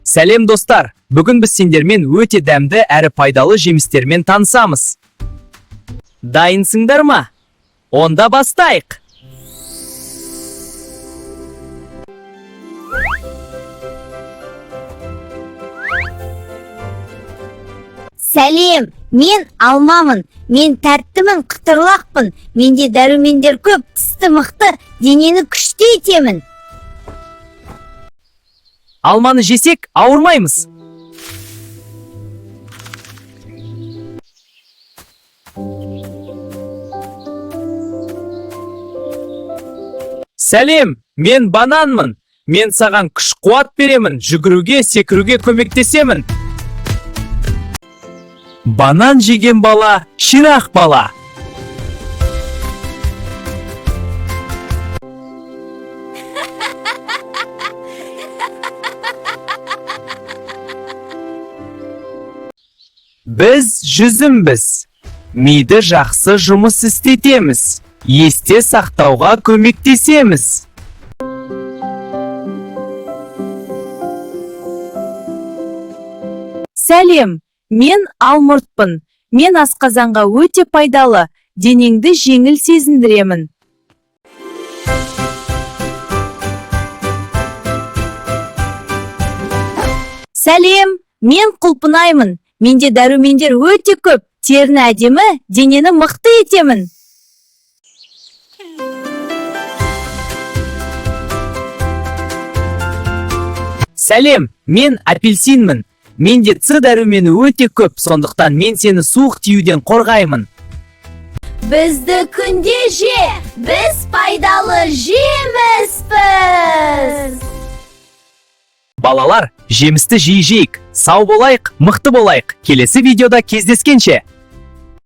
Сәлем, достар! Бүгін біз сендермен өте дәмді әрі пайдалы жемістермен танысамыз. Дайынсыңдар ма? Онда бастайық! Сәлем, мен алмамын. Мен тәттімін, қытырлақпын. Менде дәрумендер көп, тісті мықты, денені күшті етемін. Алманы жесек, ауырмаймыз. Сәлем, мен бананмын. Мен саған күш қуат беремін, жүгіруге, секіруге көмектесемін. Банан жеген бала, ширақ бала. Біз жүзімбіз. Миды жақсы жұмыс істетеміз. Есте сақтауға көмектесеміз. Сәлем, мен алмұртпын. Мен асқазанға өте пайдалы, денеңді жеңіл сезіндіремін. Сәлем, мен құлпынаймын. Менде дәрумендер өте көп, теріні әдемі, денені мықты етемін. Сәлем, мен апельсинмін. Менде С дәрумені өте көп, сондықтан мен сені суық тиюден қорғаймын. Бізді күнде же, біз пайдалы жеміспіз. Балалар, жемісті жиі жейік. Сау болайық, мықты болайық. Келесі видеода кездескенше.